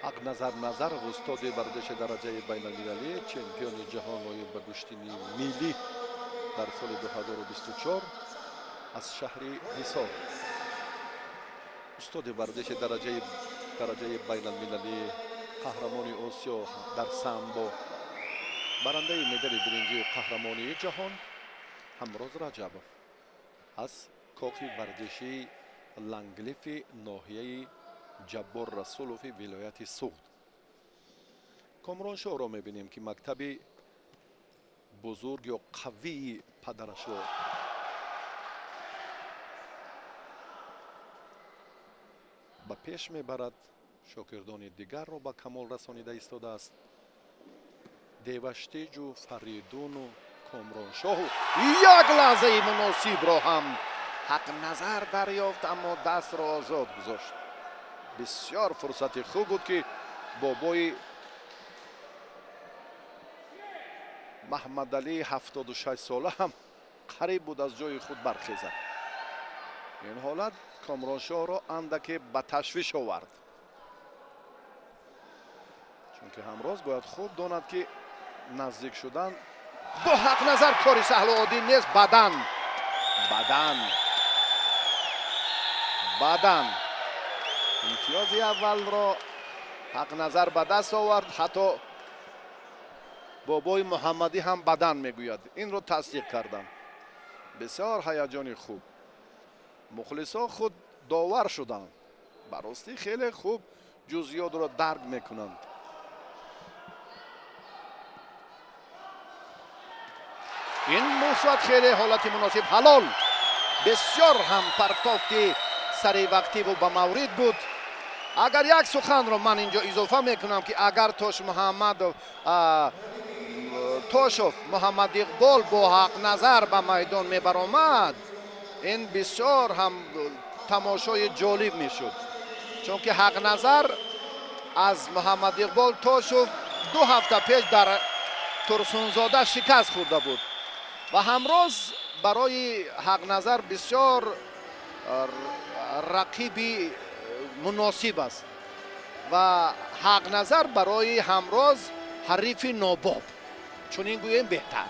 Ҳақназар Назаров, устоди варзиши дараҷаи байналмилалӣ, чемпиони ҷаҳон оид ба гӯштини миллӣ дар соли 2024 аз шаҳри Ҳисор, устоди варзиши дараҷаи байналмилалӣ, қаҳрамони Осиё дар самбо, барандаи медали биринҷии қаҳрамонии ҷаҳон Ҳамроз Раҷабов аз кохи варзишии Ланглифи ноҳияи Ҷаббор Расулови вилояти Суғд. Комроншоҳро мебинем, ки мактаби бузург ё қавии падарашро ба пеш мебарад, шогирдони дигарро ба камол расонида истодааст. Деваштиҷу Фаридуну Комроншоҳу як лаҳзаи муносибро ҳам Ҳақназар дарёфт, аммо дастро озод гузошт. Бисёр фурсати хуб буд, ки бобои Маҳмадалии 76 сола ҳам қариб буд аз ҷои худ бархезад. Ин ҳолат Комроншоҳро андаке ба ташвиш овард, чунки Ҳамроз бояд хуб донад, ки наздик шудан бо Ҳақназар кори саҳлу оддӣ нест. Бадан, бадан, бадан. Имтиёзи аввалро Ҳақназар ба даст овард. Ҳатто бобои Муҳаммадӣ ҳам бадан мегӯяд, инро тасдиқ кардам. Бисёр ҳаяҷони хуб, мухлисо худ довар шуданд. Ба ростӣ, хеле хуб ҷузъиётро дарк мекунанд. Ин мусбат, хеле ҳолати муносиб, ҳалол. Бисёр ҳам партофти саривақтиву ба маврид буд. Агар як суханро ман инҷо изофа мекунам, ки агар Тошмуҳаммадов, Тошов Муҳаммадиқбол бо Ҳақназар ба майдон мебаромад, ин бисёр ҳам тамошои ҷолиб мешуд, чунки Ҳақназар аз Муҳаммадиқбол Тошов 2 ҳафта пеш дар Турсунзода шикаст хӯрда буд ва Ҳамроз барои Ҳақназар бисёр рақиби муносиб аст ва Ҳақназар барои Ҳамроз ҳарифи нобоб, чунин гӯем беҳтар.